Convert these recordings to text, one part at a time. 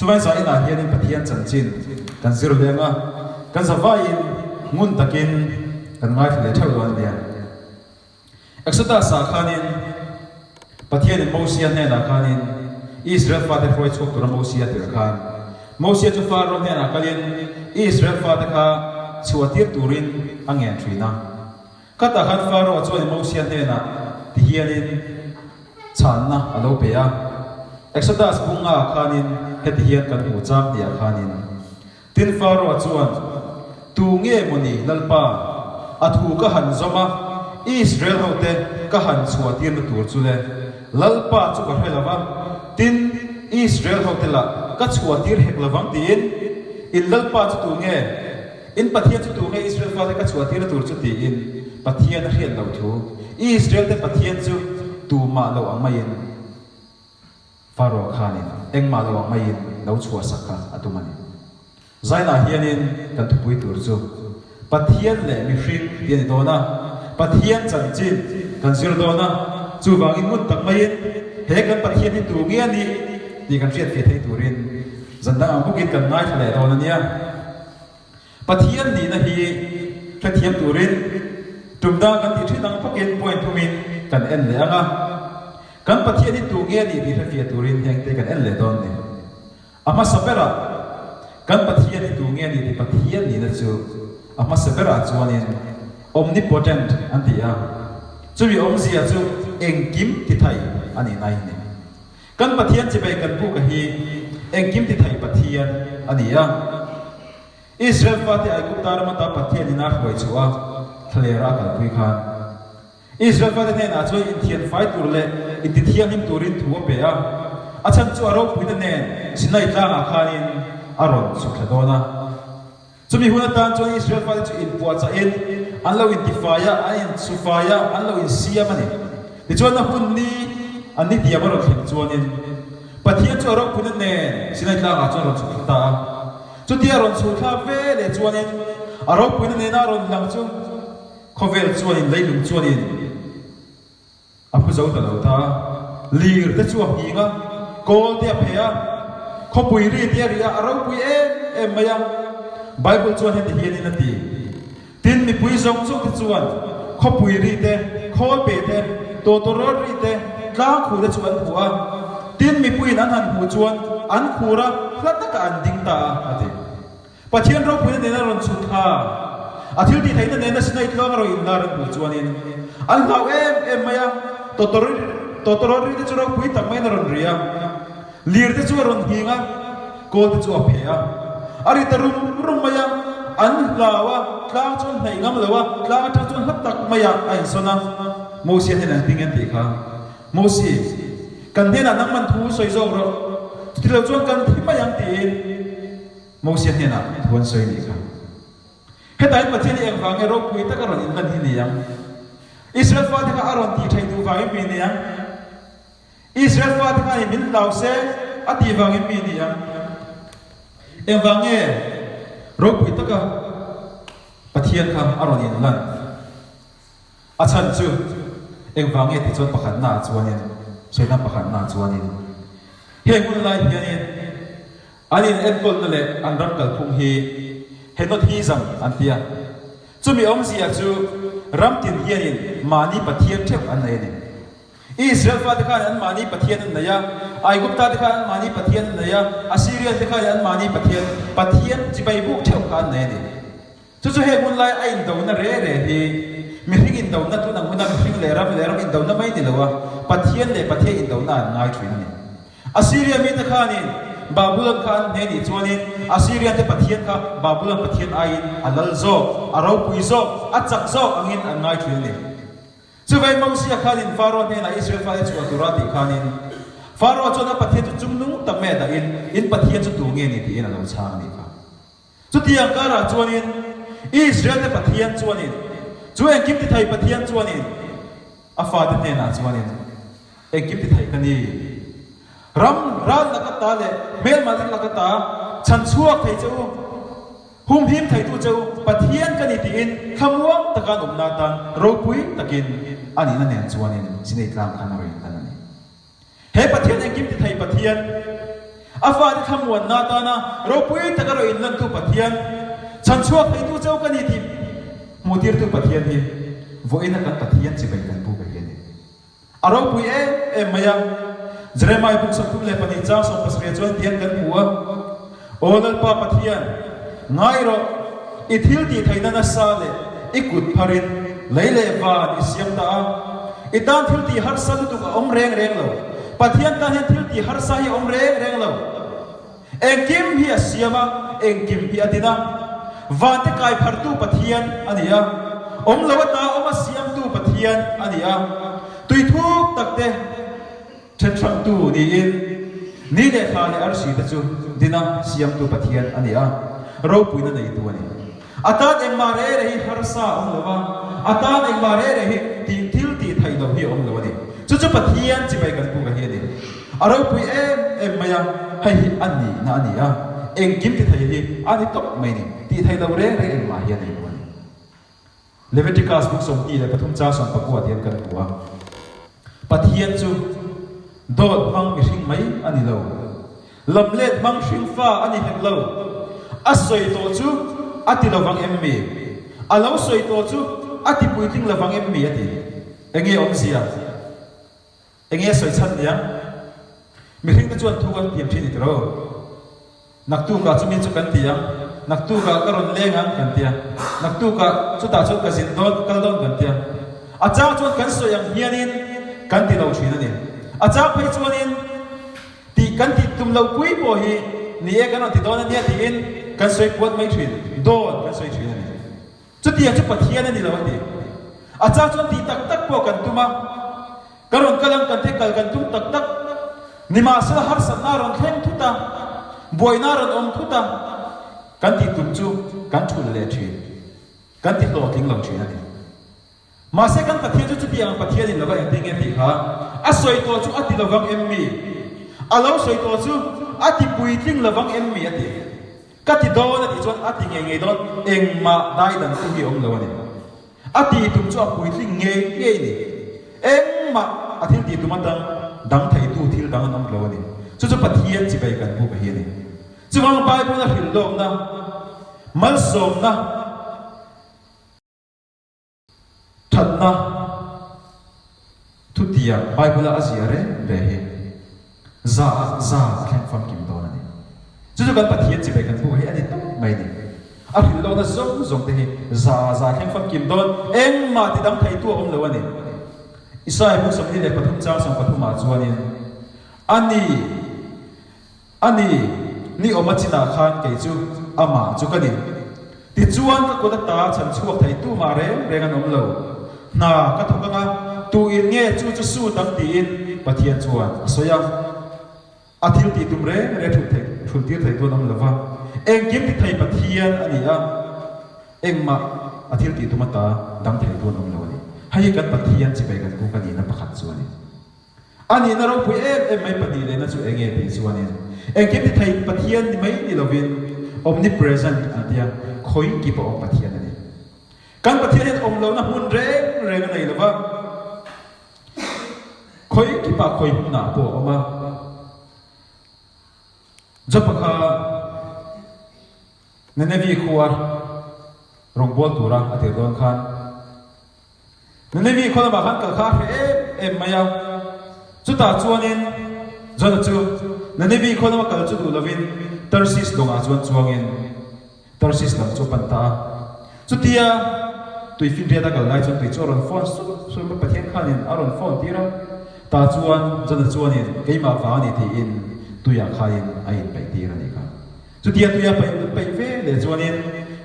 Chuvai zainah hianin Pathian chanchin kan zir leng a, kan zavaiin ngun takin kan ngaithla leh theuh dawn a nia. Exodus-ah khanin Pathianin Mosia hnenah khanin Israel fate hruai chhuak tura Mosia tirh khan Mosia chu Pharaoh hnenah kalin Israel fate kha chhuahtir turin a ngen thin a. Khatah khan Pharaoh chuan Mosia hnenah ti hianin chhanna a lo pe a, Exodus bunga khanin heti hian kan hmu chang tihah khanin, Tin Pharaoh chuan, Tu nge maw ni Lalpa, a thu ka han zawm a, Israel hote ka han chhuahtirna tur chu le, Lalpa chu ka hre lo va, tin Israel hote lah ka chhuahtir hek lo vang tiin, In Lalpa chu tu nge? In Pathian chu tunge Israel fate ka chhuahtirna tur chu tiin Pathian a hriat loh thu, Israel te Pathian chu tumah lo ang maiin Pharaoh khanin engmah lo ang maiin lo chhuahsak kha a tum a ni. Zainah hianin kan thupui tur chu Pathian leh mihring tih a ni dawn a, Pathian chanchin kan zir dawn a, chuvangin ngun tak maiin he kan Pathian hi tunge a nih tih kan hriatfiah thei turin zan dang ang bawkin kan ngaithla leh dawn a nia. Pathian nihna hi hrethiam turin tum dang kan tih thin ang bawkin point thumin kan en leh ang a. Kan Pathian hi tu nge a nih tih hrefiah turin hengte kan en leh dawn ni. A hmasa berah kan Pathian hi tu nge a nih tih Pathian nihna chu a hmasa berah chuanin omnipotent an ti a. Chumi awmzia chu engkim ti thei a nih nai ni. Kan Pathian chibai kan buka hi engkim ti thei Pathian a ni a. Israel fate Aigupta ram ata Pathian in a hruai chhuah a, thlalera a kalpui khan Israel fate hnenah chuan inthian fai tur leh intithianghlim turin thu a pe a. A chhan chu a ropuina nen Sinai tlangah khanin a rawn chhuk thla dawn a. Chumi hun atan chuan Israel fate chu inpuahchahin an lo intifai a, an insufai a, an lo insiam a ni. Tichuan a hun ni an ni diam a rawn thleng chuanin Pathian chu a ropuina nen Sinai tlangah chuan a rawn chhuk thla ta a. Chutia a rawn chhuk thlak ve leh chuanin a ropuina nena a rawn lang chu khawvel chuanin leilung chuanin A phu zo ta lo ta. Lir te chu a nghing a, kawl te a phe a, khawpui ri te a ri a, a ropui em em mai a. Bible chuan heti hianin a ti, Tin, mipui zawng zawng te chuan khawpui ri te, khawl pe te, tawtawrawt ri te, tlang khu te chu an hmu a. Tin, mipuiin an han hmuh chuan an khur a, hla takah an ding ta a, a ti. Pathian ropuina nena rawn chhut thla, a thil tih theihna nena Sinai tluanga rawn inlar an hmuh chuanin an hlau em em mai a, tawtawrawt ri te chu ropui tak maiin a rawn ri a, lir te chu a rawn nghing a, kawl te chu a phe a, a ri ta rum rum mai a, an hlau a, tlang chu an hnaih ngam lo a, tlang atang chuan hla tak maiah a insawn a, Mosia hnenah an hming an tih kha. Mosi, kan hnenah nangman thu sawi zawk rawh, chutilo chuan kan thi mai ang tiin, Mosia hnenah thu an sawi nih kha. Hetain Pathian hi engvang nge ropui taka rawn inlan hi ni ang? Israel fate kha a rawn tih theih duh vangin mi ni ang? Israel fate kha hi min hlau se a tih vangin mi ni ang? Engvang nge ropui taka Pathian kha a rawn inlan? A chhan chu engvang nge tih chuan pakhatna ah chuanin, sawina pakhatna ah chuanin heng hun lai hianin an in enkawlna leh an ram kalphung hi Henotheism an ti a. Chumi awmzia chu ram tin hianin mahni pathian theuh an nei a ni. Israel fate khan an mahni pathian an nei a, Aigupta te khan an mahni pathian an nei a, Assyrian te khan an mahni pathian, pathian chibai buk theuh kha an nei a ni. Chu chu heng hun lai a indona re re hi mihring indona tun ang huna mihring leh ram leh ram indona mai ni lo a, Pathian leh Pathian indona an ngai thin a ni. Assyria mite khanin Babulon kha an hne nih chuanin Assyrian te Pathian kha Babulon Pathian aiin a lal zawk, a ropui zawk, a chak zawk angin an ngai thin a ni. Chuvei Mosia khanin Pharaoh hnenah Israel fate chhuah tura tih khanin Pharaoh chuan a Pathian chu chungnung tak mai a dahin in Pathian chu tu nge ni tiin a lo chhang a nih kha. Chutiang karah chuanin Israel-te Pathian chuanin, chu engkim ti thei Pathian chuanin a fate hnenah chuanin, Engkim ti thei ka ni. Ram ral lak ata leh hmelma dik lak ata chhan chhuak thei che u, humhim theitu che u Pathian ka ni tiin thlamuang taka an awmna atan ropui takin a nihna nen chuanin Sinai tlang khan a rawn inlan a ni. He Pathian engkim ti thei Pathian. A fate thlamuanna atana ropui taka rawn inlantu Pathian, chhanchhuak theitu cheu ka ni tih hmuhtirtu Pathian hi vawiina kan Pathian chibai kan buk a hi a ni. A ropui em em mai a. Jeremiah buk 32 chang 17 chuan tian kan hmu a, Aw Lalpa Pathian, ngai rawh, i thil tih theihna nasa leh i kut pharin lei leh van i siam ta a. I tan thil tih harsa lutuk a awm reng reng lo. Pathian tan hian thil tih harsa hi a awm reng reng lo. Engkim hi a siam a, engkim hi a din a. Vante kai phartu Pathian a ni a, awm lo ata awm a siamtu Pathian a ni a. Tui thuk tak te then hrangtu niin ni leh thla leh arsi te chu din a siamtu Pathian a ni a, ropuina neitu a ni. A tan engmah reh reh hi harsa a awm lo va, a tan engmah reh reh hi tih thil tih theih loh hi a awm lo a ni. Chu chu Pathian chibai kan puk a hi a ni. A ropui em em mai a, hei hi a nihna a ni a, engkim ti thei hi a ni tawp mai ni, tih theih loh reng reng engmah hi a nei lo a ni. Leviticus buk 23 chang 19 tiang kan hmu a, Pathian chu dawt hmang mihring mai a ni lo, lamlet hmang hring fa a ni hek lo, a sawi tawh chu a ti lovang em mi? A lo sawi tawh chu a ti puitling lovang em mi? a ti. Enge awmzia? Enge a sawi chhan nia? Mihringte chuan thu kan tiam thin i tiro. Naktukah chumi chu kan ti ang, naktukah ka rawn leng ang kan tia, naktukah chutah chuan ka zin dawn, ka kal dawn kan tia. A chang chuan kan sawi ang hianin kan ti lo thin a ni. A chang phei chuanin tih kan tih tum lo pui pawh hi ni e kan rawn ti dawn a nia tiin kan sawi puat mai thin, dawn kan sawi thin a ni. Chutiang chu Pathian a ni lo a ti. A chang chuan tih tak tak pawh kan tum a, ka rawn kal ang kan te kal kan tum tak tak. Nimahsela harsatna a rawn thleng thut a, buaina a rawn awm thut a, kan tih tum chu kan thulh leh thin, kan ti hlawhtling lo thin a ni. Mahse kan Pathian chu chutiang ang Pathian in lova engtin nge tih kha a sawi tawh chu a ti lovang em mi? A lo sawi tawh chu a ti puitling lovang em mi? A ti. Ka ti dawn a tih chuan a ti ngei ngei dawn, engmah daidan tu hi a awm lo a ni. A tih tum chu a puitling ngei ngei ni. Engmah a thil tih tum atang dang theitu thil dang an awm lo a ni. Chu chu Pathian chibai kan buk a hi a ni. Chuvang Bible a hrilh lawkna, malsawmna, Thatna thutiang Bible-a a ziah reng reng hi za ah za a thleng famkim dawn a ni. Chu chu kan Pathian chibai kan hmuh hi a ni tawp mai a ni. A hrilh lohna zawng zawng te hi za ah za a thleng famkim dawn, engmah ti dang theitu a awm lo a ni. Isaiah buk 23 chang 13 ah chuanin, A ni! A ni, ni awm a chinah khan kei chu amah chu ka ni. Tichuan ka kut ata chhan chhuak thei tumah reng reng an awm lo. Hna ka thawk anga, tu in nge chu chu sut ang tiin Pathian chuan a sawi a. A thil tih tum reng reng thulh thei, thulh tir thei tu an awm lo va. Engkim ti thei Pathian a ni a, engmah a thil tih tum ata dang thei tu an awm lo a ni. Hei hi kan Pathian chibai kan kuk a nihna pakhat chu a ni. A nihna ropui em em mai pahnihna chu eng nge tih chuanin engkim ti thei Pathian ni mai ni lovin omnipresent an tia khawi kip a awm Pathian a ni. Kan Pathian hian awm lohna hmun reng reng a nei lova, khawi kipah khawi hmunah pawh a awm a. Jopa kha Nineveh khua rawngbâwl tura a tir dawn khan Nineveh khaw lamah khan kal kha a hreh em em mai a. Chutah chuanin Jona chu Nineveh khaw lama kal chu duh lovin Tarsis lawngah chuan chuangin Tarsis lam chu a pan ta a. Chutia tuifinriat a kal lai chuan tui chu a rawn phone sup sup a, Pathian khanin a rawn phone tir a. Tah chuan Jona chuanin keimah vang a ni tiin tuiah khain a inpeih tir a nih kha. Chutia tuia paih paih ve leh chuanin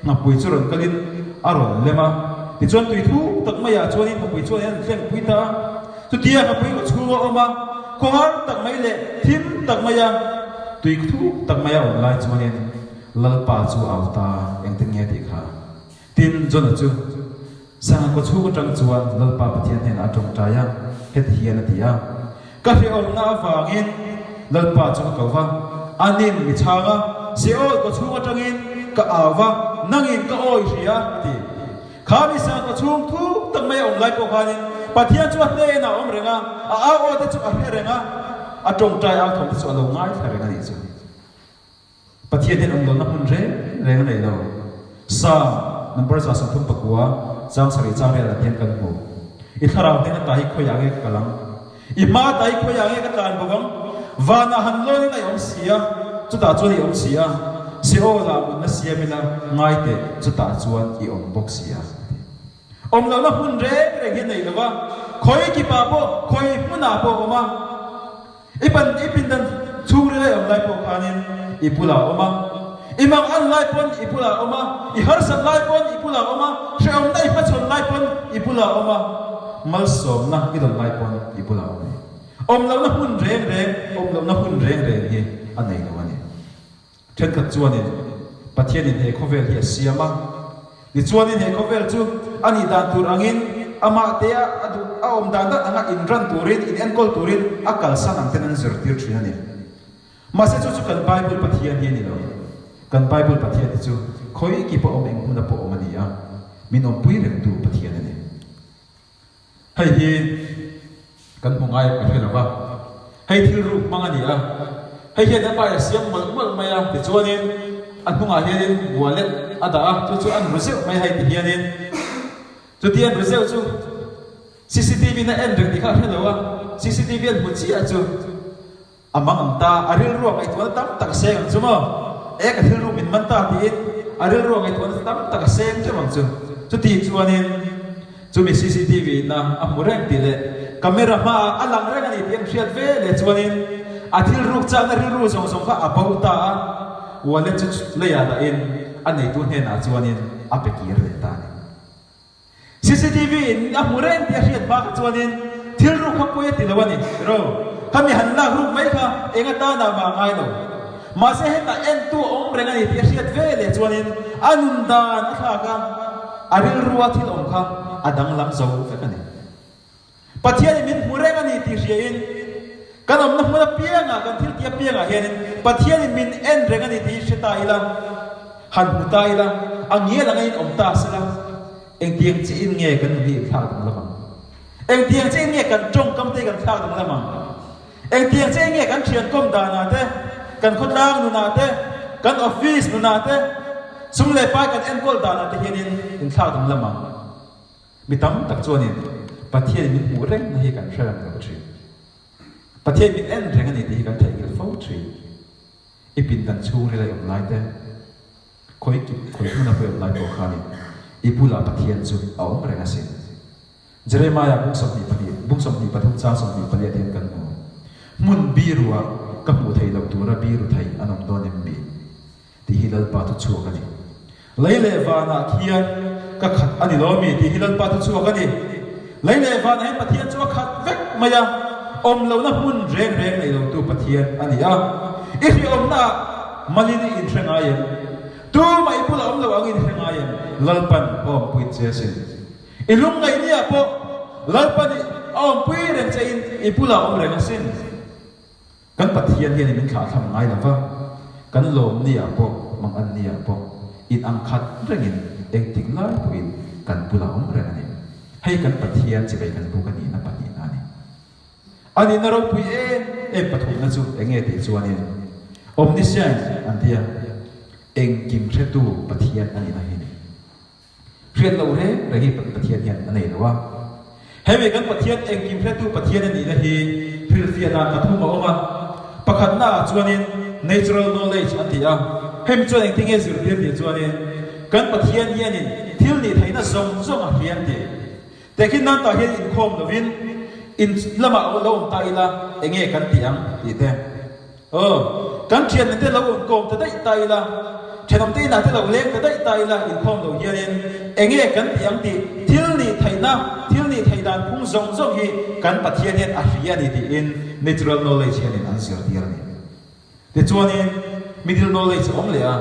nghapui chu rawn kalin a rawn lem a, tichuan tui thuk tak maiah chuanin nghapui chuan an tlengpui ta a. Chutia nghapui kaw chhunga awm a, khawhar tak mai leh thim tak maia tui thuk tak maia awm lai chuanin Lalpa chu a au ta, engtin nge tih kha? Tin, Jona chu Sangha kaw chhung atang chuan Lalpa Pathian hnenah a tawngtai a, heti hian a ti a, Ka hrehawmna avangin Lalpa chu ka ko va, anin mi chhang a, Seol kaw chhung atangin ka au va, nangin ka awi hria, a ti. Kha mi Sangha kaw chhung thuk tak mai a awm lai pawh khanin Pathian chu a hnenah a awm reng a, a au aw te chu a hre reng a, a tawngtai au thawm te chu a lo ngaithla reng a nih chu. Pathian hian awm lohna hmun reng reng a nei lo. Psalm number 139 chang sarih chang riatah hian kan hmu. I thlarau hnen ata hi khawiah nge ka kal ang? I hma ata hi khawiah nge ka tlan bawk ang? Vanah han lawnin a i awm si a, chutah chuan i awm si a. Seol-ah mutna siam ila ngai teh, chutah chuan i awm bawk si a, a ti. Awm lohna hmun reng reng hi a nei lo va, khawi kipah pawh, khawi hmunah pawh a awm a. I pan, i pindan chhungril a i awm lai pawh khanin i bulah a awm a, i mang an lai pawn i bulah a awm a, i harsat lai pawn i bulah a awm a, hrehawmna i hmachhawn lai pawn i bulah a awm a, malsawmna i dawn lai pawn i bulah a awm a ni. Awm lohna hmun reng reng, awm lohna hun reng reng hi a nei lo a ni. Thenkhat chuanin Pathianin he khawvel hi a siam a, tichuanin he khawvel chu a nih dan tur angin amah tea a duh a awm dan dan anga inran turin, inenkawl turin a kalsan ang ten an zirtir thin a ni. Mahse chu chu kan Bible Pathian hi a ni lo. Kan Bible Pathian hi chu khawi ki pawh awm eng hmuna pawh awm a ni a, min awmpui rengtu Pathian a ni. Hei hi kan hmu ngai ka hre lo va, hei thil ruk hmang a ni a, hei hian a pai a siam mawlh mawlh mai a, tichuanin a hnungah hianin wallet a dah a, chu chu an ru zeuh mai hei ti hianin chuti an ru zeuh chu cctv in a en reng tih kha a hre lo a, cctv an hmu chiah chu. A mang ang ta, a rilru a ngaihtuahna tam tak a seng ang chu maw? E, ka thilru min man ta tiin a rilru a ngaihtuahna tam tak a seng teuh ang chu. Chuti chuanin chumi cctv ina a hmu reng tih leh camera hmaah a lang reng a ni tih an hriat ve leh chuanin a thilruk chakna rilru zawng zawng kha a bo ta a, wallet chu leiah dahin a neitu hnenah chuanin a pe kir leh ta a ni. Cctv in a hmu reng tih a hriat hma kha chuanin thil ruk kha pawi a ti lo a ni. Ro, khami han lak ruk mai kha eng atana mah a ngai lo. Mahse hetah entu a awm reng a ni tih a hriat ve leh chuanin a nun dan a thlak a, a rilrua thil awm kha a danglam zo vek a ni. Pathianin min hmu reng a ni tih hriain kan awmna hmun apiangah, kan thil tih apiangah hianin Pathianin min en reng a ni tih hi hre ta ila, han hmu ta ila, a ngial anga in awm ta sela, engtiang chiin nge kan nun hi inthlak danglam ang? Engtiang chiin nge kan tawngkam te hi kan thlak danglam ang? Engtiang chiin nge kan thiankawm danah te, kan khawtlang nunah te, kan office nunah te, sum leh pai kan enkawl danah te hianin inthlak danglam ang? Mi tam tak chuanin Pathianin min hmuh rengna hi kan hre reng lo thin. Pathian min en reng a ni tih hi kan theihnghilh fo thin. I pindan chhungril a i awm lai te, khawi kip khawi hmuna pawh i awm lai pawh khanin i bulah Pathian chu a awm reng asin. Jeremiah bung 22, bung 23 chang 24 hian kan hmu. Hmun biruah ka hmuh theih loh tura biru thei an awm dawn em mi? Tih hi Lalpa thu chhuak a ni. Lei leh vanah khian ka khat a ni lo mi? Tih hi Lalpa thu chhuak a ni. Lei leh vanah hian Pathian chu a khat vek mai a, awm lohna hmun reng reng nei lotu Pathian a ni a. I hriawmnaah malin i inhre ngai em? Tumah i bulah awm lo angin i hre ngai em? Lalpan a awmpui che asin. I lungngaihniah pawh Lalpan i a awmpui reng chein i bulah awm reng asin. Kan Pathian hian min thlahthlam ngai lo va, kan lawm ni ah pawh, mang an ni ah pawh in ang khat rengin engtik lai pawhin kan bulah awm reng a ni. Hei kan Pathian chibai kan buk a nihna pahnihna a ni. A nihna ropui em em pathumna chu eng nge tih chuanin Omniscient an ti a, engkim hretu Pathian a nihna hi a ni. Hriat loh reng reng hi Pathian hian a nei lo a. Hemi kan Pathian engkim hretu Pathian a nihna hi hrilhfiah dan pathum a awm a. Pakhatna ah chuanin natural knowledge an ti a. Hemi chuan engtin nge zirtir tih chuanin kan Pathian hianin thil nih theihna zawng zawng a hria an ti. Tehkhin nan tah hian inkhawm lovin in lamah lo awm ta ila enge kan tih ang tih te. Aw, kan thianna te lo inkawm ta daih ta ila, thenawmte inah te lo leng ta daih ta ila inkhawm lo hianin enge kan tih ang tih thil nih theihna, thil nih theih dan phung zawng zawng hi kan Pathian hian a hria a ni tiin natural knowledge hianin an zirtir a ni. Tichuanin middle knowledge a awm leh a,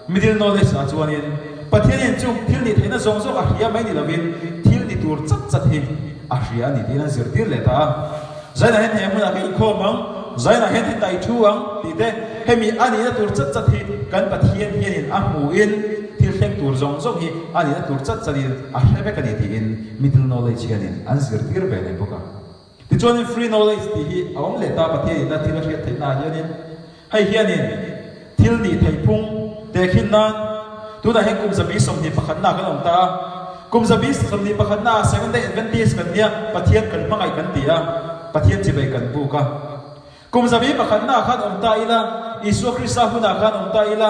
middle knowledge ah chuanin Pathian hian chung thil nih theihna zawng zawng a hria mai ni lovin thil ni tur chat chat hi a hria a ni tiin an zirtir leh ta a. Zainah hian he hmunah ka inkhawm ang, zainah hian hetah i thu ang tih te, hemi a nihna tur chat chat hi kan Pathian hianin a hmuhin thil thleng tur zawng zawng hi a nihna tur chat chatin a hre vek a ni tiin middle knowledge hianin an zirtir ve leh bawk a. Tichuanin free knowledge tih hi a awm leh ta Pathianin a thil a hriat theihnaah hianin hei hianin. Thil nih theih phung tehkhin nan tunah hian kum 121 ah kan awm ta a. Kum 121 ah Seventh Day Adventist kan nia, Pathian kan hmangaih kan ti a, Pathian chibai kan buk a. Kum 101 ah khan awm ta ila, Isua Krista hunah khan awm ta ila,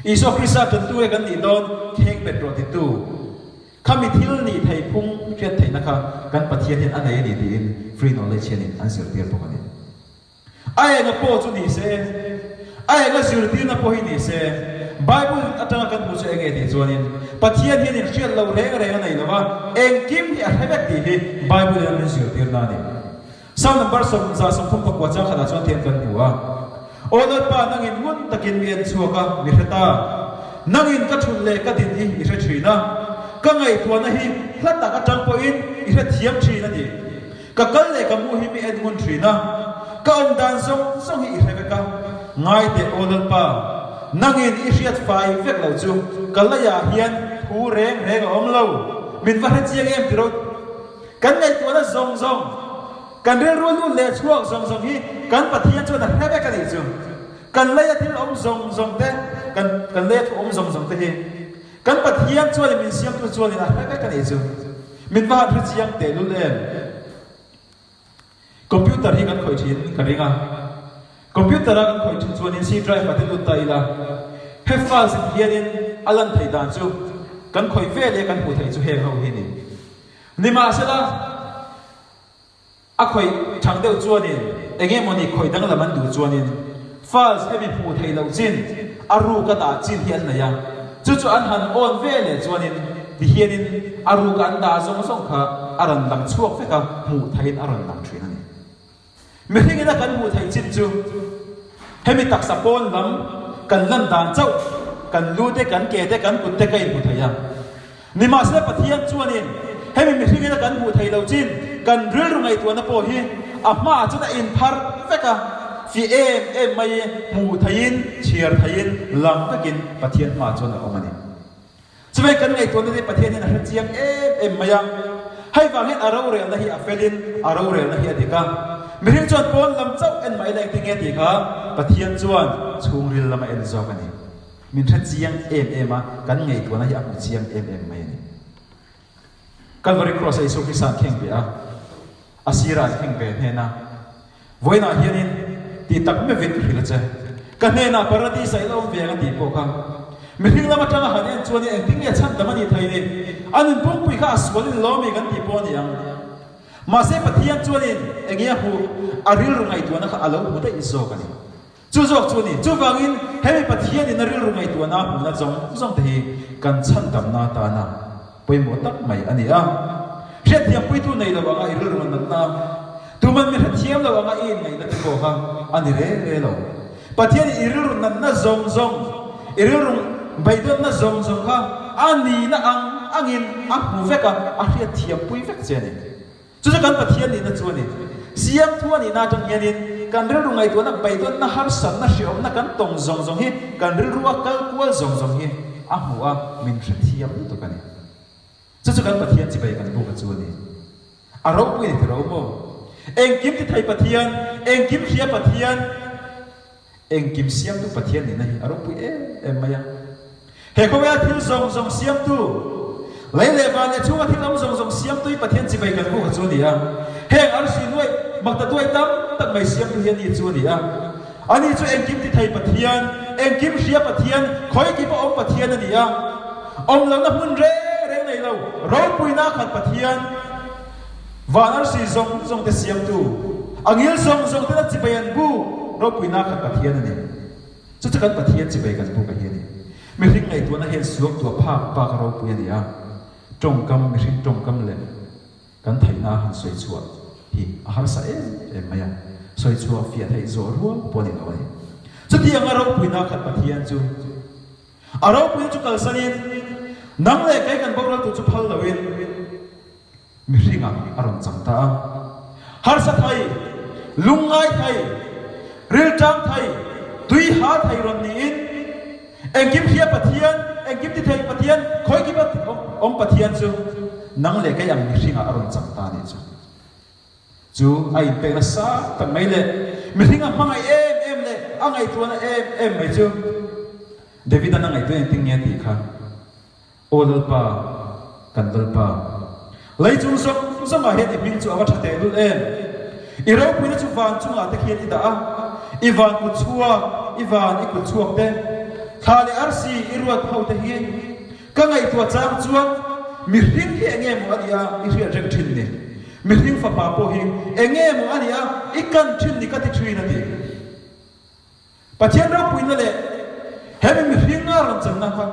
Isua Krista tantu nge kan nih dawn, kheng bet rawh titu. Khami thil nih theih phung hriat theihna kha kan Pathian hian a nei a ni tiin Free Knowledge hianin an zirtir bawk a ni. A enga pawh chu ni se, a enga zirtirna pawh hi ni se, Bible atanga kan hmuh chu eng nge tih chuanin Pathian hianin hriat loh reng reng a nei lo va, engkim hi a hre vek tih hi Bible in a min zirtirna a ni. Psalm number 139 chang khatah chuan thiam kan hmu a, Aw Lalpa, nangin ngun takin mi en chhuak a, mi hre ta. Nangin ka thulh leh ka din hi i hre thin a, ka ngaihtuahna hi hla tak atang pawhin i hre thiam thin a ti. Ka kal leh ka mu hi mi en ngun thin a, ka awm dan zawng zawng hi i hre vek a. Ngai teh Aw Lalpa, nangin i hriat fai vek lo chu ka leiah hian thu reng reng a awm lo. Min va hre chiang em tiro. Kan ngaihtuahna zawng zawng, kan rilru lut leh chhuak zawng zawng hi kan Pathian chuan a hre vek a nih chu. Kan leia thil awm zawng zawng te, kan kan leia thu awm zawng zawng te hi kan Pathian chuanin min siamtu chuanin a hre vek a nih chu. Min va han hre chiang tehlul em? Computer hi kan khawih thin ka ring a, computer a kan khawih thin chuanin C drive ah te lut ta ila, he files in hianin a lan theih dan chu kan khawih ve leh kan hmuh theih chu heng ho hi ni. Nimahsela, a khawih thang deuh chuanin eng emawni khawih danglam an duh chuanin files hemi hmuh theih loh chin a ruk a dah chin hi an nei a, chu chu an han on ve leh chuanin tihianin a ruk an dah zawng zawng kha a rawn lang chhuak vek a, hmuh theihin a rawn lang thin a ni. Mihringin a kan hmuh theih chin chu hemi taksa pawn lam kan lan dan chauh, kan lu te, kan ke te, kan kut te ka inhmu thei a. Nimahsela Pathian chuanin hemi mihringin a kan hmuh theih loh chin kan rilru ngaihtuahna pawh hi a hmaah chuan a inphar vek a, fiah em em mai hmuh theihin, chhiar theihin, lang vekin Pathian hmaah chuan a awm a ni. Chuvei kan ngaihtuahna te Pathian hian a hre chiang em em mai a, hei vang hian a rorelna hi a felin a rorelna hi a dik a. Mihring chuan pawn lam chauh en mai la engtin nge tih kha Pathian chuan chhungril lam a en zawk a ni. Min hre chiang em em a, kan ngaihtuahna hi a hmu chiang em em mai a ni. Calvary Cross a Isua Krista an kheng ve a, a sirah an kheng ve hnen a, Vawiinah hianin tih tak meuhin ka hrilh a che. Ka hnenah Paradis ah i la awm ve ang a tih pawh kha. Mihring lam atanga han en chuan engtin nge chhan tam a nih thei ni? A nun pumpuii kha a sual in lawm i kan tih pawh a ni ang. Mahse Pathian chuanin enge a hmuh? A rilru ngaihtuahna kha a lo hmu daih zawk a ni. Chu zawk chu a ni. Chuvangin hemi Pathianin a rilru ngaihtuahna a hmuhna zawng zawng te hi kan chhandamna atana pawimawh tak mai a ni a. Hriatthiampuitu nei lo anga i rilru natna, tuman mi hrethiam lo anga i inngaihna te pawh kha a ni re re lo. Pathianin i rilru natna zawng zawng, i rilru beidawnna zawng zawng kha a nihna ang angin a hmu vek a, a hriatthiampui vek che a ni. Chu chu kan Pathian nihna chu a ni. Siam thu a nihna atang hianin kan rilru ngaihtuahna, beidawnna, harsatna, hreawmna kan tawng zawng zawng hi kan rilru a kal kual zawng zawng hi a hmu a, min hrethiam lutuk a ni. Chu chu kan Pathian chibai kan buk a chu a ni. A ropui a ni tiro maw? Engkim ti thei Pathian, engkim hria Pathian, Engkim siamtu Pathian nihna hi a ropui em em mai a. He khawvela thil zawng zawng siamtu, lei leh van leh chhunga thil awm zawng zawng siamtu hi Pathian chibai kan hmuh kha chu a ni a. Heng arsi nuaih makta duai tam tak mai siamtu hi a ni chu a ni a. Ani chu engkim ti thei Pathian, engkim hria Pathian, khawikipa awm Pathian a ni a. Awm lohna hmun reng reng nei lo, ropuina khat Pathian. Van arsi zawng zawng te siamtu, a ngil zawng zawng tena chibai an buk ropuina khat Pathian a ni. Chu chu kan Pathian chibai kan buk a hi a ni. Mihring ngaihtuahna hian suak tuah phak bak a ropui a ni a, tawngkam, mihring tawngkam leh kan theihna a han sawi chhuah hi a harsa em em mai a, sawi chhuah fiah theih zawh rual pawh a ni lo a ni. Chutianga ropuina khat Pathian chu a ropuina chu kalsanin nang leh kei kan boral tur chu phal loin, Mihringah a rawn chang ta a. Harsa thei, lungngai thei, rilṭam thei, tui ha thei rawn niin, engkim hria Pathian, engkim ti thei Pathian, khawikipa awm Pathian chu nang leh kei ang mihringah a rawn chang ta a nih chu. Chu a inpek nasa tak mai leh mihringa hmangaih em em leh. a ngaihtuahna em em mai chu? David-a'n a ngaihtuah engtin nge a tih kha? Aw Lalpa, kan Lalpa, lei chung zawng zawngah hian i hming chu a va tha tehlul em! I ropuina chu van chungah te khian i dah a, i van kut chhuak, i van i kut chhuak te, thla leh arsi i ruat ho te hi ka ngaihtuah chang chuan mihring hi enge maw a nih a i hriat reng thin ni? Mihring fapa pawh hi enge maw a nih a i kan thin ni ka ti thin a ti. Pathian ropuina leh he mi mihring a rawn channa kha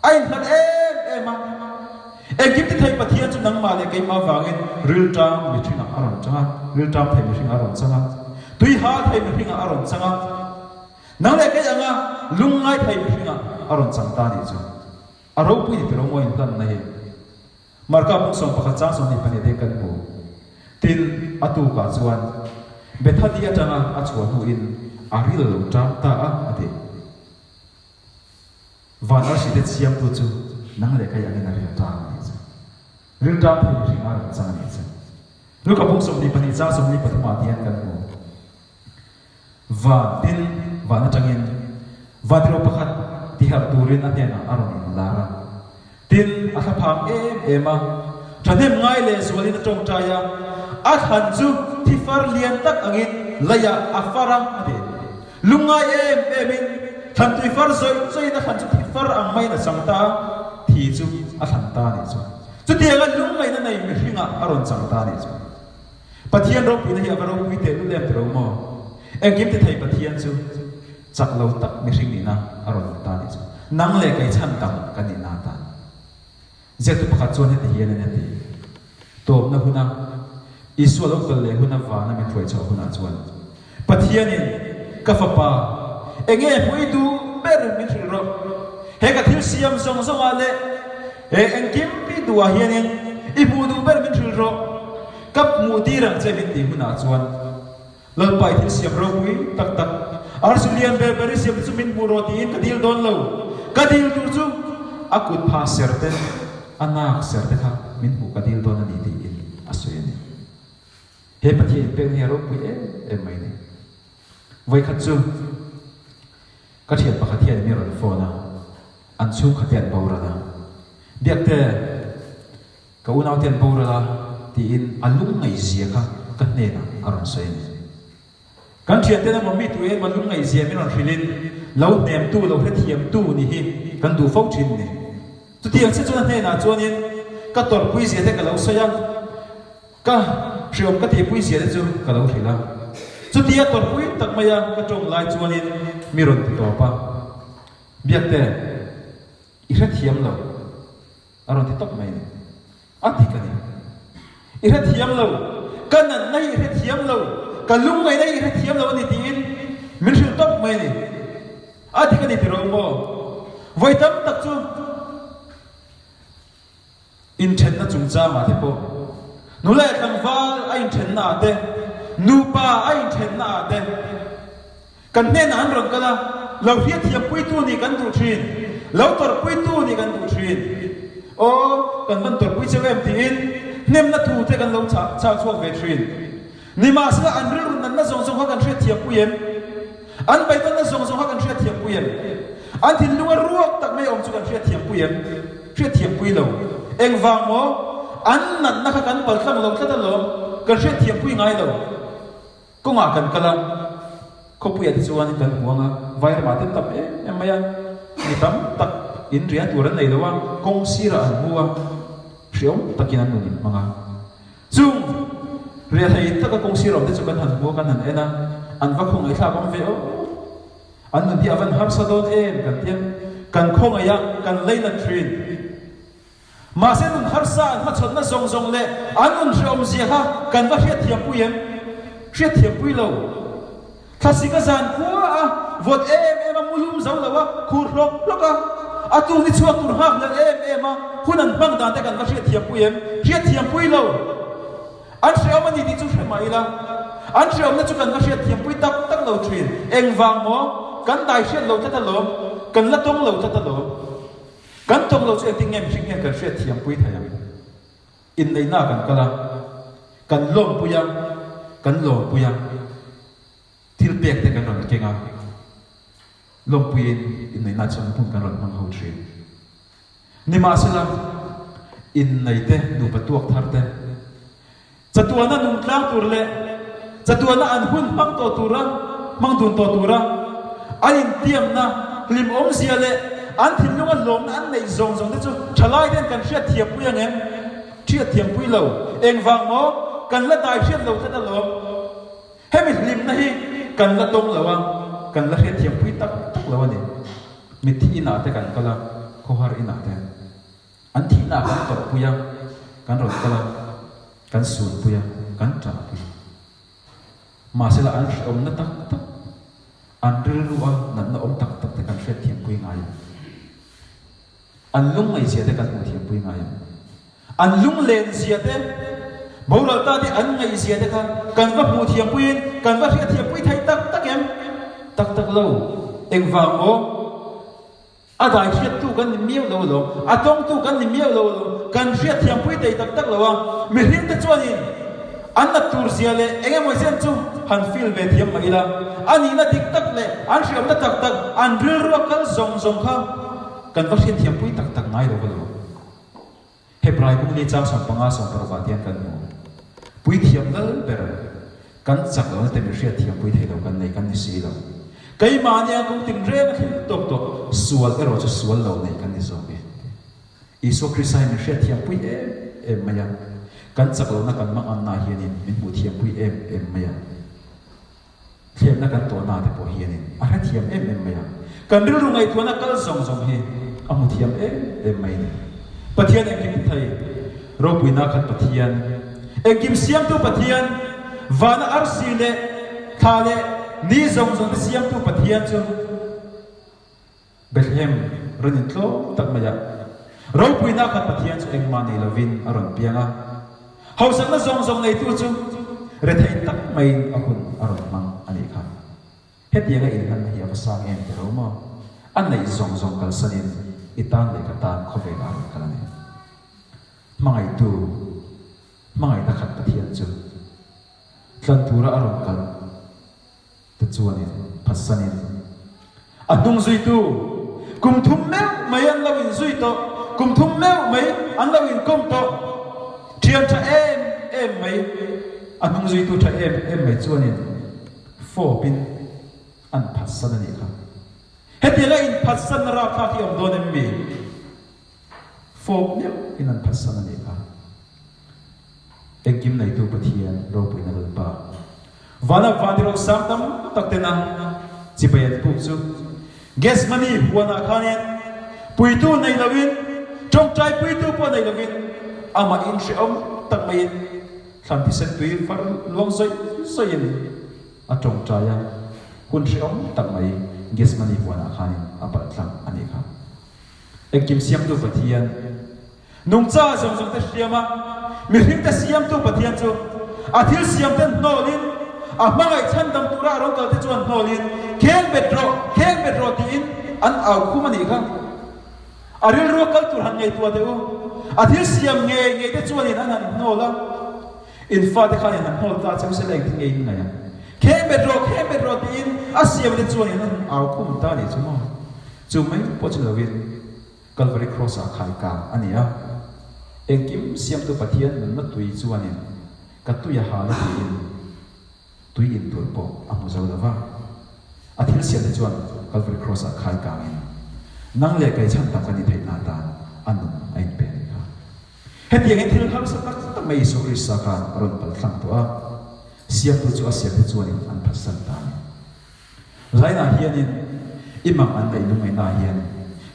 a inhlat em em a. Engkim ti thei Pathian chu nangmah leh keimah vangin rilṭam mihringah a rawn chang a, rilṭam thei mihringah a rawn chang a, tui hal thei mihringah a rawn chang a, nang leh kei anga lungngai thei mihringah a rawn chang ta nih chu. A ropui ni tiro maw inhlanna hi. Marka bung 11 chang 22 te kan hmu. Tin, a tukah chuan Bethany atanga a chhuah hnuin a ril lo ṭam ta a, a ti. Van arsi te siamtu chu nang leh kei angin a ril ṭam a nih chu. Ril ṭam thei mihring a rawn chang a nih chu. Luka bung 22 chang 23 ah tihian kan hmu. Van tin van atangin Vantirho pakhat tiharh turin a hnenah a rawn inlar a. Tin, a thlaphang em em a, thahnem ngai leh zualin a tawngtai a, a thlan chu thi far lian tak angin leiah a far a, a ti. Lungngai em emin thlantui far zawih zawhin a thlan chu thi far ang maiin a chang ta a, thi chu a thlan ta a nih chu. Chutianga lungngaihna nei mihringah a rawn chang ta a nih chu. Pathian ropuina hi a va ropui teh lul em tiro maw? Engkim ti thei Pathian chu chak lo tak mihring nihna a rawn awm ta nih chu. Nang leh kei chhan dang kan nihna atan. Ziaktu pakhat chuan heti hian a ti, Tawpna huna Isua lo kal leh huna vana min hruai chhuah hunah chuan Pathianin ka fapa enge hmuh i duh ber min hrilh rawh. He ka thil siam zawng zawngah leh he engkim i duhah hianin i hmuh duh ber min hrilh rawh. Ka hmuh tir ang che min tih hunah chuan Lalpa i thil siam ropui tak tak arsi lian ber ber i siam te chu min hmuh rawh tiin ka dil dawn lo. Ka dil tur chu a kut pha ser te, a nak ser te kha min hmuh ka dil dawn a ni tiin a sawi a ni. He Pathian inpekna hi a ropui em em mai ni. Vawikhat chu ka thian pakhat hian mi rawn phone a, an chhungkhat te an boral a, Biakte, ka unaute an boral a tiin a lungngaihzia kha ka hnenah a rawn sawi a ni. Kan thianten emaw mi tu emaw lungngaihzia min rawn hrilhin lo hnemtu, lo hrethiamtu ni hi kan duh fo thin ni. Chutiang chiah chuan a hnenah chuanin ka tawrhpuizia te ka lo sawi a, Ka hriawm ka tihpui zia te chu ka lo hrilh a, chutia tawrhpui tak maia ka tawng lai chuanin mi rawn ti tawp a, Biakte, i hrethiam lo a rawn ti tawp mai ni. A dik a ni. I hrethiam lo, ka natna hi i hrethiam lo, ka lungngaihna hi i hrethiam lo a ni tiin min hrilh tawp mai ni. A dik a ni tiraw maw? Vawi tam tak chu. Inthenna chungchangah te pawh, nu leh tlangval a inthenna ah te, nupa a inthenna ah te, kan hnenah an rawn kal a, lo hriatthiampuitu nih kan duh thin, lo tawrhpuitu nih kan duh thin. Aw, kan van tawrhpui cheu em tiin hnemna thu te kan lo chah chhuak ve thin. Nimahsela an rilru natna zawng zawng kha kan hriatthiampui em? An beidawnna zawng zawng kha kan hriatthiampui em? An thinlunga ruak tak mai awm chu kan hriatthiampui em? Hriatthiampui lo. Engvang maw? An natna kha kan paltlang lo tlat alawm, kan hriatthiampui ngai lo. Kawngah kan kal a, khawpuiah te chuan kan hmu ang a, vairamah te tam em em mai a, mi tam tak in rian tur an nei lo a, kawng sirah an mu a, hriawm takin an nun inhmang a. Chung riahlei taka kawng sir awm te chu kan han hmu a, kan han en a, an va khawngaihthlak awm ve aw. An nun hi a van harsa dawn em kan ti a, kan khawngaih a, kan leinat thin. Mahse nun harsa an hmachhawnna zawng zawng leh an nun hrehawmzia kha kan va hriatthiampui em? Hriatthiampui lo. Thlasik a zan khua a, vawt em em a, mulum zo lo a, khur hlawk hlawk a, a tuk ni chhuak tur nghak hlel em em a, hun an hmang dan te kan va hriatthiampui em? Hriatthiampui lo. An hreawm a ni tih chu hre mah ila, an hreawmna chu kan va hriatthiampui tak tak lo thin. Engvang maw? Kan dai hriat lo tlat alawm, kan la tawng lo tlat alawm. Kan tawng lo chu engtin nge mihring hian kan hriatthiampui thei ang? Inneihna kan kal a, kan lawmpui a, kan lawmpui a. Thilpek te kan rawn keng a, lawmpuiin inneihna chuan hun kan rawn hmang ho thin. Nimahsela, inneite nupa tuak thar te, chatuana nung tlang tur leh chatuana an hun hmang tawh tura hmang dun tawh tura an intiamna hlim awmzia leh an thinlunga lawmna an neih zawng zawng te chu thalai ten kan hriat thiampui ang em? Hriat thiampui lo. Engvang maw? Kan la dai hriat lo tlat alawm. Hemi hlimna hi kan la tawng lo a, kan la hriatthiampui tak tak lo a ni. Mitthi inah te kan kal a, khawhar inah te. An thihna ah kan tawrhpui a, kan rawn kal a, kan sunpui a, kan ṭahpui. Mahsela an hrehawmna tak tak, an rilru a natna awm tak tak te kan hriatthiampui ngai a. An lungngaihzia te kan hmuh thiampui ngai ang. An lunglenzia te, boral ta te an ngaihzia te kha kan va hmuh thiampuiin kan va hriat thiampui thei tak tak em? Tak tak lo. Engvang maw? A dai hriattu kan ni miau lo alawm, a tawngtu kan ni miau lo alawm, kan hriat thiampui thei tak tak lo a. Mihring te chuanin an nat tur zia leh eng emaw zen chu han feel ve thiam mah ila, a nihna dik tak leh an hriamna tak tak, an rilrua kal zawng zawng kha Kan va hriatthiampui tak tak ngai lo va lo. Hebrai bung ni chang 15 16 ah tian kan hmu. Puithiam lal ber kan chak lo na te min hriatthiampui thei lo kan nei kan ni si lo. Keimahni a kawng tinreng a thil tawk tawh sual erawh chu sual lo nei kan ni zawk e. Isua Krista hi min hriatthiampui em em mai a. Kan chak lohna kan manganna hianin min hmuhthiampui em em mai a. Thlemna kan tawhna te pawh hianin a hrethiam em em mai a, kan rilru ngaihtuahna kal zawng zawng hi a hmu thiam em em mai a ni. Pathian engkim thei, ropuina khat Pathian, engkim siamtu Pathian, vana arsi leh thla leh ni zawng zawng te siamtu Pathian chu, Bethlehem rawn intlawm tak mai a, ropuina khat Pathian chu engmah nei lovin a rawn piang a, hausakna zawng zawng neitu chu rethei tak maiin a hun a rawn hmang a nih kha. Hetianga inhlanna hi a va sang em ti ro maw? A neih zawng zawng kalsanin i tan leh ka tan khawvelah a rawn kal a ni. Hmangaihtu, hmangaihna khat Pathian chu tlan tura a rawn kal. Te chuanin phatsanin a hnung zuitu kum thum meuh mai an lo inzui tawh, kum thum meuh mai an lo inkawm tawh, thian tha em em mai, a hnung zuitu tha em em mai chuanin fawpin an phatsan a nih kha. Hetianga inphatsanna rapthlak hi awm dawn em mi? Fawp meuhin an phatsan a nih kha. Engkim neitu Pathian ropuina Lalpa. Vana vantirok sang tam tak tena chibai an puk chu Gethsemane huanah khanin puitu nei loin, tawngtai puitu pawh nei loin amah in hrehawm tak maiin thlan thisen tui far luang zawih zawihin a tawngtai a, hun hrehawm tak mai Gethsemane huanah khanin a palh tlang a nih kha. Engkim siamtu Pathian, nungcha zawng zawng te hriam a, mihring te siamtu Pathian chu a thil siam ten hnawlin, a hmangaih chhandam tura a rawn kal te chuan hnawlin, Kheng bet rawh, kheng bet rawh tiin an au khum a nih kha. A rilru a kal tur han ngaihtuah teh u. A thil siam ngei ngei te chuanin an han hnawl a, in fate khanin han hnawl ta cheu sela engtin nge in ngaih ang? Kheng bet rawh, kheng bet rawh tiin a siam te chuanin an han au khum ta a nih chu maw? Chu mai pawh chu lovin Kalvari Cross-ah khai kang a ni a, engkim siamtu Pathian nunna tui chuanin ka tui a hal a tiin tui in tur pawh a hmu zo lo va. A thil siamte chuan Kalvari Cross-ah khai kangin nang leh kei chhan tak ka ni theihna atan a nun a inpe a nih kha. Hetiangin thil harsa tak tak mai Isua Krista khan a rawn paltlang tawh a, siamtu chu a siamte chuanin an phatsan ta a ni. Zainah hianin i mang an neih lungngaihnaah hian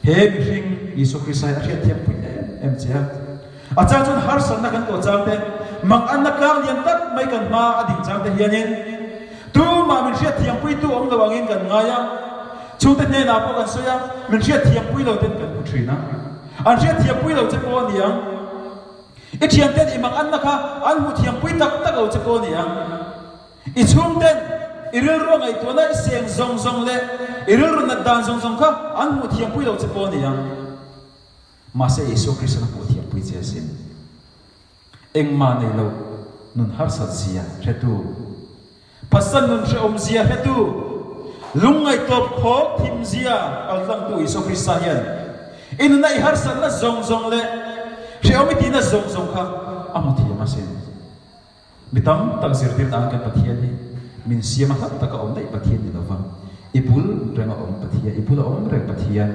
he mihring Isua Krista hi a hriatthiam pui em em che a. A chang chuan harsatna kan tawh chang te, mang anna tlang lian tak mai kan hma a ding chang te hianin tumah min hriatthiam puitu awm lo angin kan ngai a. Chhungte hnenah pawh kan sawi a, min hriatthiam pui lo ten kan hmu thin a. An hriatthiam pui lo che pawh a ni ang. I thianten i mang anna kha an hmuhthiam pui tak tak lo che pawh a ni ang. I chhungten i rilru ngaihtuahna i seng zawng zawng leh i rilru nat dan zawng zawng kha an hmuh thiampui lo che pawh a ni ang. Mahse Isua Krista'n a hmuh thiampui che asin. Engmah nei lo nun harsat zia hretu. Phasan nun hrehawmzia hretu, lungngaih tawp khawk thimzia kaltlangtu Isua Krista hian i nuna i harsatna zawng zawng leh hrehawm i tihna zawng zawng kha a hmu thiam asin. Mi tam tak zirtirna ang kan Pathian hi min siam a hlat taka awm daih Pathian ni lova, i bul renga awm Pathian, i bula awm reng Pathian,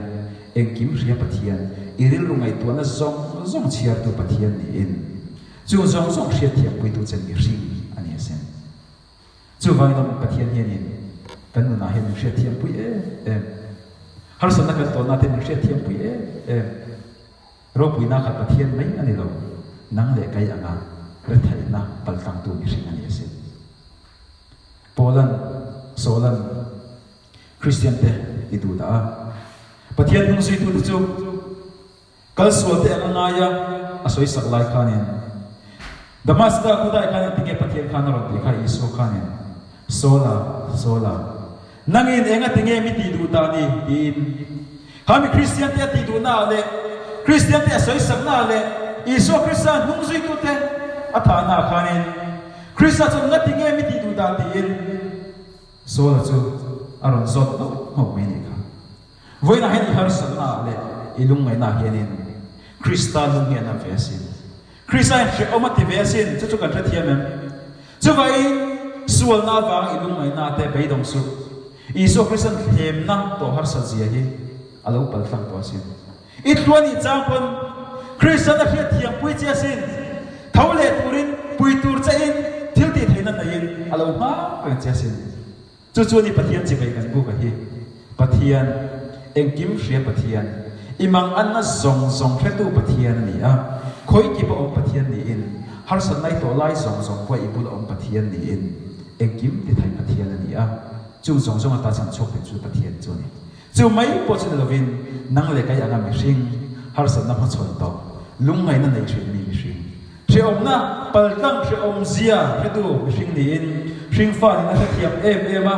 engkim hria Pathian, i rilru ngaihtuahna zawng zawng chhiartu Pathian niin chung zawng zawng hriatthiampuitu che mihring a ni asin. Chuvangin awm Pathian hianin kan nunah hian min hriatthiampui em em. Harsatna kan tawnna te min hriatthiampui em em. Ropuina kha Pathian mai a ni lo, nang leh kai anga retheihna paltlangtu mihring a ni asin. Paulan, Saulan, Kristian te ti duh dah a, Pathian hnungzuitute chu kal sual te anga ngai a, a sawi sak lai khanin, Damaska khawdai khan engtinge Pathian khan a rawn tih kha Isua khanin, Saula, Saula, Nangin enga tinge mi tih duh ta ni? tiin. Kha mi Kristiante a tih duhnaah leh Kristiante a sawisaknaah leh Isua Krista hnung zuitute a thahnaah khanin Krista chuan nga tinge mi tih duh dah tiin Saula chu a rawn zawt hauh hauh mai nih kha. Vawiinah hian i harsatnaah leh i lungngaihnaah hianin Krista lung hi a nam ve asin. Krista hian hrehawm a ti ve asin, chu chu kan hrethiam em? Chuvangin, sualna avanga i lungngaihna te beidawng suh. Isua Krista'n thlemna tawh harsat zia hi a lo pal tlang tawh asin. I tluan ih chang pawn Krista'n a hriatthiampui che asin. Tho leh turin, pui tur chein, thil tih theihna neiin a lo nghak reng che asin. Chu chu ni Pathian chibai kan buk a hi. Pathian, engkim hria Pathian, i mang anna zawng zawng hretu Pathian a ni a. Khawi kip a awm Pathian niin, harsatna i tawh lai zawng zawng pawh i bul a awm Pathian niin, engkim ti thei Pathian a ni a. Chung zawng zawng ata chhan chhuak thei chu Pathian chu a ni. Chu mai pawh chu ni lovin, nang leh kai anga mihring, harsatna hmachhawn tawh, lungngaihna nei thin mi mihring, hrehawmna paltlang hrehawmzia hretu mihring niin, hringfa nihna hrethiam em em a,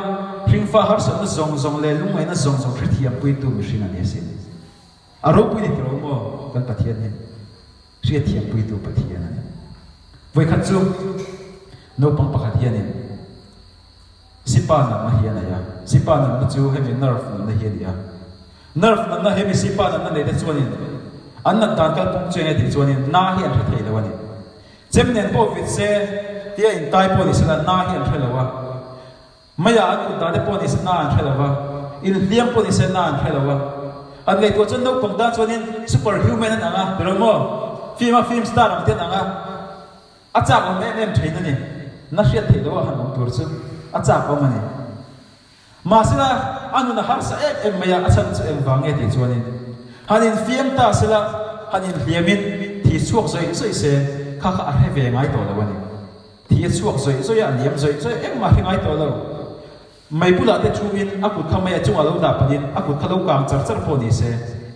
hringfa harsatna zawng zawng leh lungngaihna zawng zawng hrethiampuitu mihring a ni asin. A ropui ni tiro maw kan Pathian hi? Hriatthiampuitu Pathian a ni. Vawikhat chu naupang pakhat hianin, Sipa natna hi a nei a, sipa natna chu hemi nerve natna hi a ni a. Nerve natna hemi sipa natna nei te chuanin an nat dan kalpung chu enge tih chuanin na hi an hre thei lo a ni. Chem nen pawh vit se tia intai pawh ni sela na hi an hre lo a. Meiah an kut dan te pawh ni se na an hre lo a, inhliam pawh ni se na an hre lo a. An ngaihtuah chuan naupang tan chuanin super human an ang a, tilo maw? Film a film star ang te an ang a. A chak awm em em thin a ni. Na hriat theih loh a han awm tur chu a chak awm a ni. Mahsela a nun a harsa em em mai a, a chhan chu engvang nge tih chuanin han infiam ta sela, han inhliamin thi chhuak zawih zawih se kha kha a hre ve ngai tawh lo a ni. Thi a chhuak zawih zawih a, a liam zawih zawih a, engmah a hre ngai tawh lo. Mei bulah te chungin a kut kha mei a chungah lo dah panin a kut kha lo kang char char pawh ni se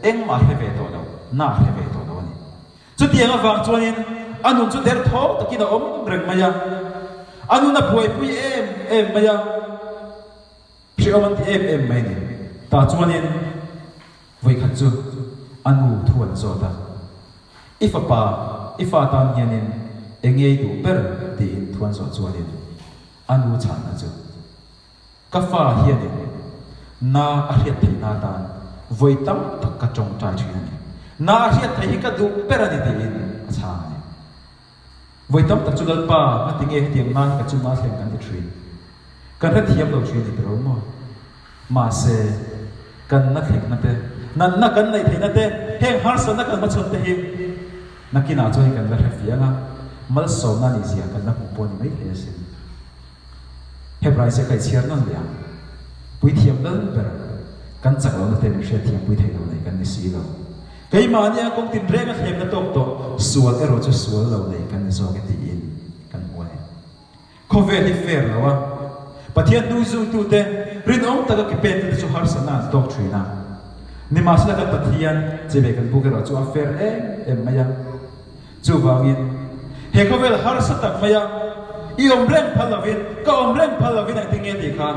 engmah a hre ve tawh lo, na a hre ve tawh lo a ni. Chutiang avang chuanin a nun chu derthawng takin a awm reng mai a, a nun a buaipui em em mai a, hrehawm an ti em em mai a ni. Tah chuanin vawikhat chu a nu thu an zawt a, I fapa, i fa tan hianin eng nge i duh ber? tiin thu an zawh chuanin a nu chhanna chu, Ka fa hianin na a hriat theihna atan vawi tam tak ka tawngtai thin a ni. Na a hriat theih hi ka duh ber a ni tiin a chhang a ni. Vawi tam tak chu Lalpa ngati nge hetiang na hi ka chungah a thleng kan ti thin. Kan hrethiam lo thin a ni tiro maw? Mahse, kan na thlengna te, natna kan neih theihna te, heng harsatna kan hmachhawn te hi nakinah chuan kan la hre fiang a, malsawmna nih zia kan la hmuh pawh a ni maithei asin. Hebrai ziak a i chhiar nawn leh ang. Puithiam lal ber kan chak lohna te min hriatthiam pui thei lo nei kan ni si lo. Keimahni a kawng tinreng a thlemna tawk tawh sual erawh chu sual lo nei kan ni zawk e tiin kan hmu a ni. Khawvel hi fair lo a, Pathian hnungzungtute rinawm taka ke pentute chu harsatna an tawk thin a. Nimahsela kan Pathian che ve kan buk erawh chu a fair em em mai a. Chuvangin, he khawvel harsa tak maia i awm reng phal lovin, ka awm reng phal lovin engtin nge tih khan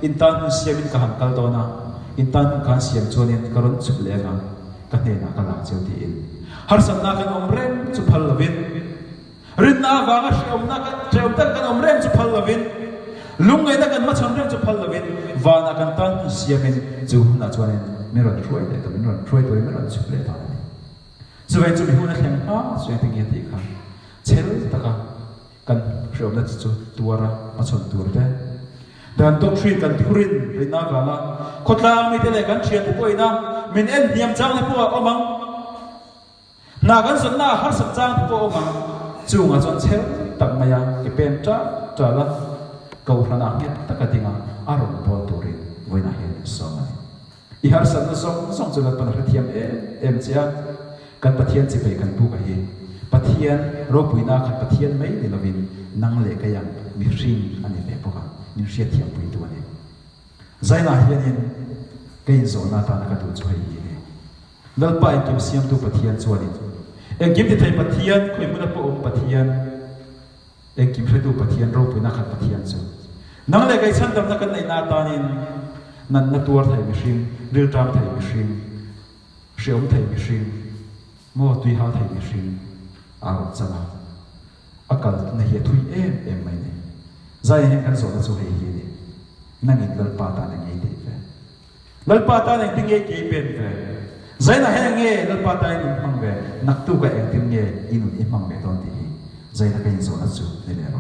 in tan hun siamin ka han kal dawn a, in tan hun ka han siam chuanin ka rawn chhuk leh anga ka hnenah ka lak cheu tiin harsatna kan awm reng chu phal lovin, rinna avanga hrehawmna hrehawm tak kan awm reng chu phal lovin. Lungngaihna kan hmachhawn reng chu phal lovin vanah kan tan hun siamin chu hunah chuanin min rawn hruai leh tawh, min rawn hruai turin min rawn chhuk leh dawn a ni. Chuvei chu mi hun a thleng hma chu engtin nge tih kha chhel taka kan hriawmna chu tuara hmachhawn tur te, dan doctrine kan thurin rinna vanga khawtlang mite leh kan thiante pawhina min en hniam chang te pawh a awm ang. Hna kan zawnna ah harsat chang te pawh a awm ang. Chungah chuan chhel tak maia ke pen ṭah ṭah la, Kohhranah nghet taka dinga a rawn bawl turin vawiinah hian min sawm a ni. I harsatna zawng zawng chu Lalpan a hrethiam em em che a, kan Pathian chipei kan buk a hi Pathian ropuina khat Pathian mai ni lovin nang leh kei ang mihring a ni ve bawk a, min hriatthiampuitu a ni. Zainah hianin ka inzawhna atana ka duh chu hei hi a ni. Lalpa engkim siamtu Pathian chuanin engkim ti thei Pathian, khawi hmuna pawh awm Pathian, Engkim hretu Pathian ropuina khat Pathian chu nang leh kei chhandamna kan neihna atanin natna tuar thei mihring, rilṭam thei mihring, hreawm thei mihring, maw tuihal thei mihring a rawn chan a, a kalna hi a thui em em mai ni. Zaiah hian kan zawhna chu hei hi a ni, Nangin Lalpa tan eng ei tih ve? Lalpa tan engtin nge kei pen ve? Zainah hian eng nge Lalpa tan i nun hmang ve? Naktukah engtin nge i nun i hmang ve dawn tih hi Zaina ka inzawhna chu ni leh rawh.